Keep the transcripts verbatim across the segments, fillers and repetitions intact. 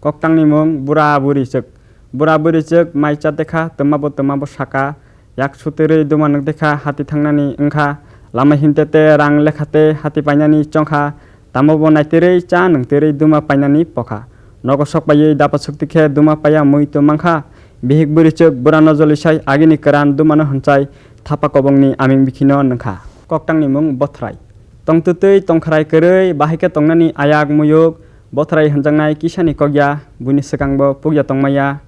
Koktangni mung bura buri chwk. Bura buri chwk mai cha dekha, twmabo twmabo saka. Yak sutwrwi duma nuk dekha, hati thangnani wngkha. Lama himte te rang lekha te hati painani chongkha. Tamo bo naitwrwi cha nungtwrwi duma painani pokha. Nogo sok paiwi dapa sukti khe duma paiya mui to mankha. Bihik buri chwk burano jolisai agini kwran dumano hwnchai thapa kobongni aming bikhino nungkha. Koktangni mung Bothrai. Tongtwtwi tongkhrai kwrwi bahai khe tongnani ayak muyuk. Bothrai hwnjaknai kisani kokya, buini swkangbo pukya tongmaya.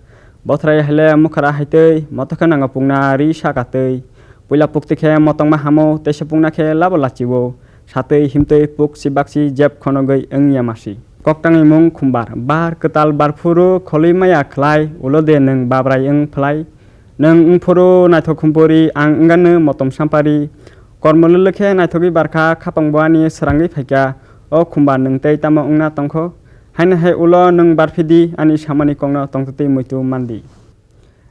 Bothrai haile mukhara haitwi, moto khe nango pukna ri saka twi. Puila pukti khe motongma hamo, teisa pukna khe labo lachio. Satwi himtwi puksi baksi jeb khonogwi wngya masi. Koktangni mung Khumbar. Bar kwtal barphuru kholwi maya khlai, ulo de nwng babrai wng phlai. Nwng wngphuru naithok khumpuri, ang wngano motom sampari. Kormo lwlwkhe naithogwi barkha, khapang bo ani srangwi phaikha. O Khumbar, nwng tei tamo wngna tongkho? Haino hai ulo nwng barphidi, ani samani kokno tongtwtwi muitu mandi.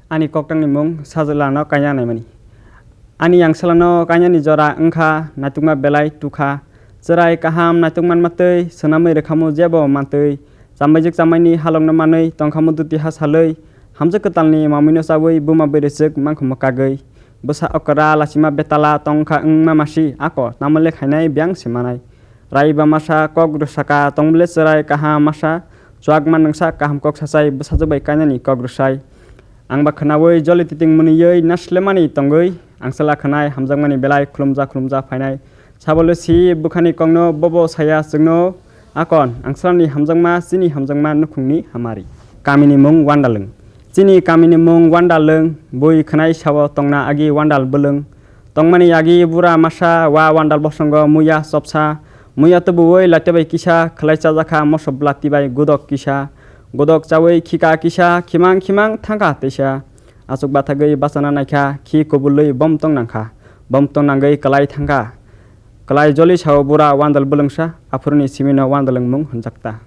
Ani koktangni mung Sajwlano kanya naimani. Ani yangsalano kanyani jora wngkha, naitukma belai tukha. Chwrai kaham naituk manmatwi, swnamwi rwkhamu jebo mantwi. Chambaijwk chambaini halokno manwi, tongkhamu duti ha salwi. Hamjwk kwtalni mamwino chawi, buma bwrwi chwk mankhumo kagwi. Bwsa okra lachima betala tongkha wngma masi, ako tamole khainai biyang se manai. Raiba masa kok rwsaka tongbole chwrai kaham masa, chuakma nwngsa kaham kok sachai, bwsajwk bai kainani kok rwsai. Ang ba khwnaui joli titing mwnwiwi naslemani tongwi, ang chwla khwnai hamjakmani belai khulumja khulumja phainai. Sabole si bwkhani kokno bobo saya chwngno, akon ang chwlani hamjakma, chini hamjakma nukhungni hamari. Kamini mung Wandalwng. Chini kamini mung Wandalwng, bui khwnai sao tongna agi Wandal bwlwng. Tongmani yagi bura masa wa Wandal bosongo muya chopsa, muya tubuwi laite bai kisa khwlai chajakha moso blati bai gudok kisa, gudok chawi khika kisa khimang khimang thangkha teisa. Achuk bathagwi bachana naikha, khi kubulwi bom tong nangkha, bom tong nangwi kwlai thangkha. Kwlai joli sao bura Wandal bwlwngsa, aphuruni simino Wandalwng mung hwnjakta.